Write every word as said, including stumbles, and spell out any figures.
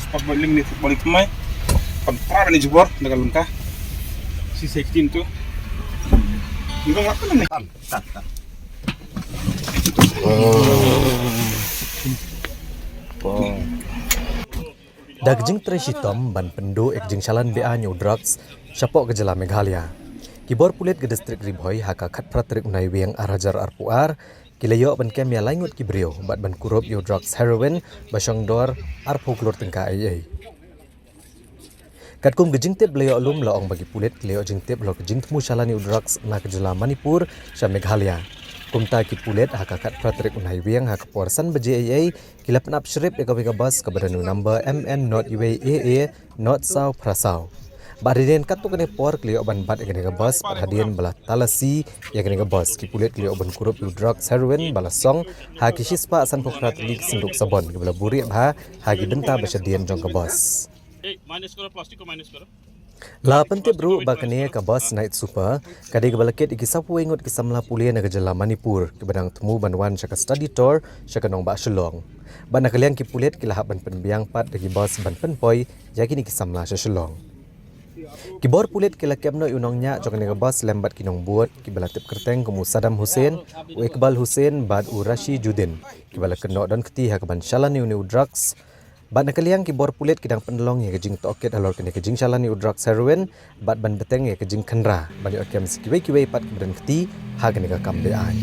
Sports bike link ni football itu mai. Pan pra ni jubor daga lengka. Si safety itu. Enggak apa ni. Da ka jingtrei shitom ban pynduh ïa ka jingshalan beaiñ ïa u drugs shapoh ka jylla Meghalaya, ki bor pulit ka distrik Ri Bhoi ha ka khatphra tarik u Naiwieng ar hajar arphew ar ki la ïoh ban kem ïa lai ngut ki briew bad ban kurup ïa u drugs heroin ba shong dor arphew klur tyngka eiei. Katkum ka jingtip ba la ïoh lum, la ong ba ki pulit ki la ïoh jingtip halor ka jingthmu shalan ïa u drugs na ka jylla Manipur sha Meghalaya. Kumta ki pulit ha ka khatphra tarik u Naiwieng ha ka por san baje eiei ki la pynap shrip ïa kawei ka bus kaba don u number M N not uwei A A not saw phra saw. Bad hadien katto katne por ki la ïoh ban bat ïa kane ka bus, bad hadien ba la talasi ïa kane ka bus, ki pulit ki la ïoh ban kurup ïa u drugs heroin ba la song ha ki shispah sanphew phra tylli ki synduk sabon kiba la buhrieh bha ha ki bynta ba shadien jong ka bus. La pyntip ruh ba kane ka bus Night Super ka dei kaba la kit ïa ki saphew wei ngut ki samla pule na ka jylla Manipur kiba dang thmu ban wan sha ka study tour sha ka nongbah Shillong. Bad na ka liang ki pulit ki la hap ban pynbiang pat da ki bus ban pynpoi ïa kine ki samla sha Shillong. Ki bor pulit ki la kem noh ïa u nongñiah jong kane ka bus lem bad ki nongbud kiba la tip kyrteng kum u Saddam Hussein, u Iqbal Hussein bad u Rashi Judin, kiba la kynnoh don kti ha kaban shalan ïa une u drugs. Bad na ka liang ki bor pulit ki dang pynlong ïa ka jingtohkit halor kane ka jingshalan ïa u drugs heroin bad ban bteng ïa ka jingkhynra ban ïoh kem sa kiwei kiwei pat kiba don kti ha kane ka kam beaiñ.